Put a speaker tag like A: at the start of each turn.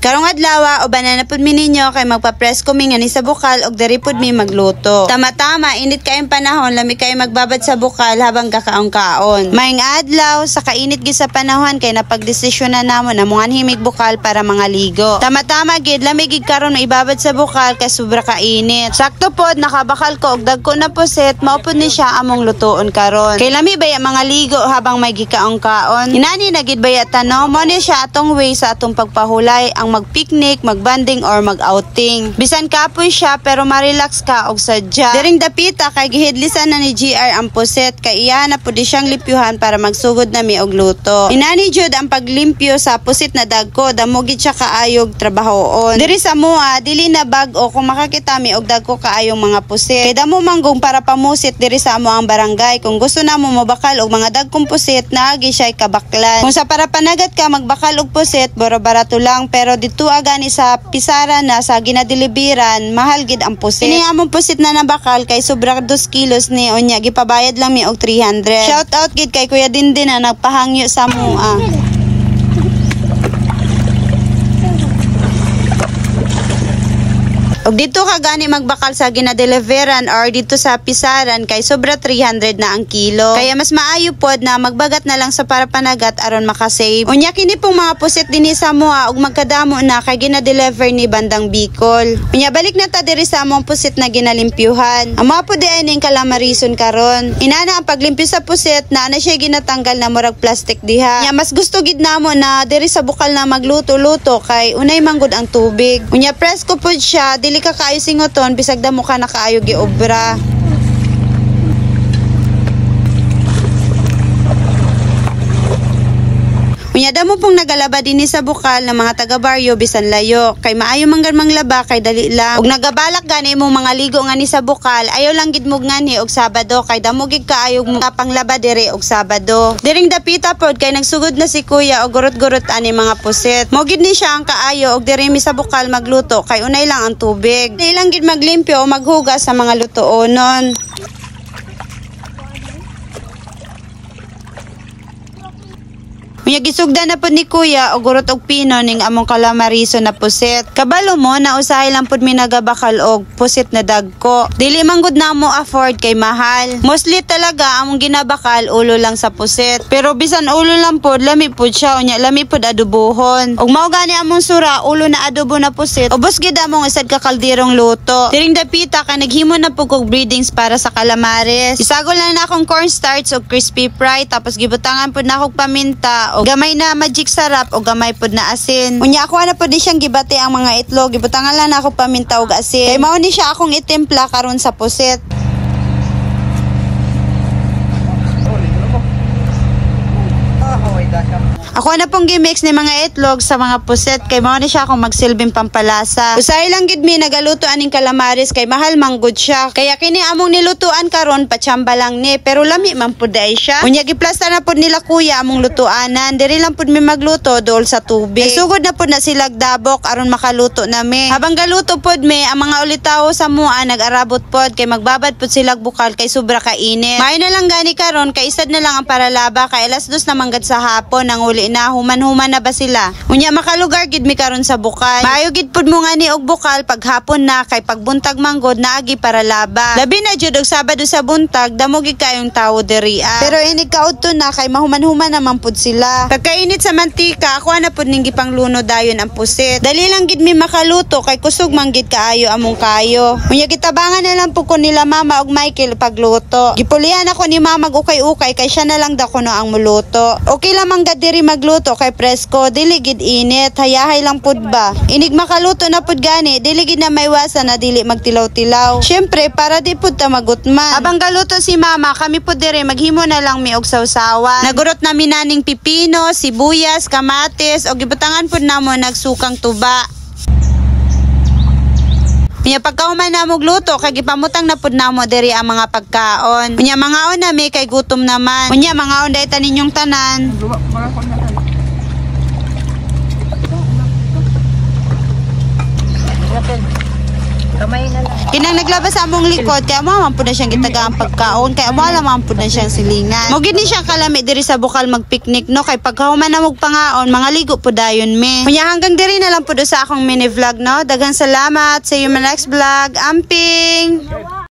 A: Karong adlaw, ubanan na pud mi ninyo kay magpa-presko mi nga ni sa bukal og diri pud mi magluto. Tama-tama, init kayong panahon, lami kayo magbabad sa bukal habang kakaon-kaon. Maayong adlaw, sa kainit gid sa panahon kay napagdesisyon na namo na munganhi mig bukal para mga ligo. Tama-tama gid, lami gid karon ibabad sa bukal kay sobra kainit. Sakto pod nakabakal ko og dagko na pusit, mao pud ni siya among lutoon karon. Kay lami baya mga ligo habang may gikaon-kaon. Inani na gid baya tano, mo ni siya atong way sa atong pagpahulay ang magpicnic, magbanding or mag-outing. Bisan kapoy siya pero ma-relax ka og sadya. Diring dapita kay gihidlisan na ni GR ang puset kay iya na pud siyang limpyuhan para magsugod na mi og luto. Inani jud ang paglimpyo sa pusit na dagko, damo gid siya kaayog trabahoon. Diri sa mua dili na bag-o kung makakita mi og dagko kaayong mga pusit. Kay damo manggong para pamusit diri sa amo ang barangay. Kung gusto namo mobakal og mga dagkong pusit, naagi siya kabaklan. Kung sa para panagat ka magbakal og pusit, boro barato lang, pero dito agani sa pisara na sa ginadeliveran, mahal gid ang pusit. Kini among pusit na nabakal kay sobra 2 kilos ni unya gipabayad lang mi og 300. Shout out gid kay Kuya Dindin na nagpahangyo sa mua. Og dito ka gani magbakal sa ginadeliveran or dito sa pisaran kay sobra 300 na ang kilo. Kaya mas maayo pod na magbagat na lang sa para panagat aron makasave. Unya kini pong mga pusit dinhi sa mua og magkadamo na kay ginadeliver ni bandang Bicol. Unya balik na ta diri sa among pusit na ginalimpyuhan. Amo pod di ay ning kalamarison karon. Inana ang paglimpyo sa pusit na ana siya ginatanggal na murag plastic diha. Unya mas gusto gid namo na diri sa bukal na magluto-luto kay unay manggod ang tubig. Unya presko pod siya, dili ka kaayo singoton bisag damo ka na kaayo giobra. Unya damo pong nagalaba dinhi sa bukal ng mga taga-baryo bisan layo kay maayo man manglaba kay dali lang. Og nagabalak gani imong mga ligo nga ni sa bukal, ayaw lang gid mo ngani og Sabado kay damo gid kaayo panglaba diri og Sabado. Diring dapita pod kay nagsugod na si kuya og gurot-gurot ani mga pusit. Mo gid ni siya ang kaayo og diri mi sa bukal magluto kay unay lang ang tubig. Dili lang gid maglimpyo o maghugas sa mga lutuonon. Unya gisugda na pud ni kuya og gurot og pino ning among kalamariso na pusit. Kabalo mo na usahay lang pud mi nagabakal og pusit na dagko. Dili man gud namo afford kay mahal. Mostly talaga among ginabakal ulo lang sa pusit. Pero bisan ulo lang pud lami pud siya, unya lami pud adobohon. Og mao gani among sura ulo na adobo na pusit. Ubos gid among isad ka kalderong luto. Diring dapita kay naghimo na pud kog breedings para sa calamares. Isagol na na akong cornstarch og crispy fry tapos gibutangan pud na akong paminta o gamay na magic sarap o gamay pod na asin. Unya ako na pod ni siyang gibati ang mga itlog, gibutangan lang na ako paminta og asin. Kay mao ni siya akong itimpla karon sa pusit. Ako na pong gimix ni mga itlog sa mga pusit kay mao ni siya akong magsilbing pampalasa. Usahay lang gid mi nagaluto aning calamares kay mahal manggod siya. Kaya kini among nilutuan karon pachamba lang ni pero lami man pud ay siya. Unya giplasta na pud nila kuya among lutuanan. Diri lang pud mi magluto dool sa tubig. Sugod na pud na sila dabok aron makaluto na mi. Habang galuto pud mi ang mga ulitawo sa mua nag-arabot pod kay magbabad pud sila bukal kay sobra kainit. Maayo na lang gani karon kay isad na lang ang paralaba kay alas 2 na manggad sa hapon ang uli na human-human na ba sila. Unya makalugar gid mi karon sa bukal. Maayo gid pud mo ngani og bukal paghapon na kay pagbuntag manggod naagi para laba. Labi na jud og Sabado sa buntag damo gid kayong tawo diri. Pero inig kaudto na kay mahuman-human naman pud sila. Pagkainit sa mantika ako na pud ning gipangluno dayon ang pusit. Dali lang gid mi makaluto kay kusog man gid kaayo among kayo. Unya gitabangan na lang pud ko nila mama og Michael pagluto. Gipulihan ako ni mama ukay-ukay kay siya na lang dako no ang muluto. Okay lamang gad diri magluto kay presko, dili gid init, hayahay lang pud ba. Inig makaluto na pud gani, dili gid na maiwasan na dili magtilaw-tilaw. Syempre para di pud ta magutman. Habang galuto si mama, kami pud diri maghimo na lang mi og sawsawan. Nagurot nami naning pipino, sibuyas, kamatis og gibutangan pud namo nagsukang tuba. Unya pagkahuman namo luto kay gipamutang na pud namo diri ang mga pagkaon. Unya mangaon na mi kay gutom naman. Unya mangaon dai ta ninyong tanan.
B: Kamay na lang.
A: Kinang naglaba sa among likod kay amo man pud na siyang gitagaan pagkaon, kay amo lang man pud na siyang silingan. Mo gid ni siya kalami diri sa bukal magpiknik, no, kay pagkahuman na mog pangaon, mga ligo pud dayon mi. Unya hanggang diri na lang pud sa akong mini vlog, no. Daghang salamat. See you in my next vlog. Amping.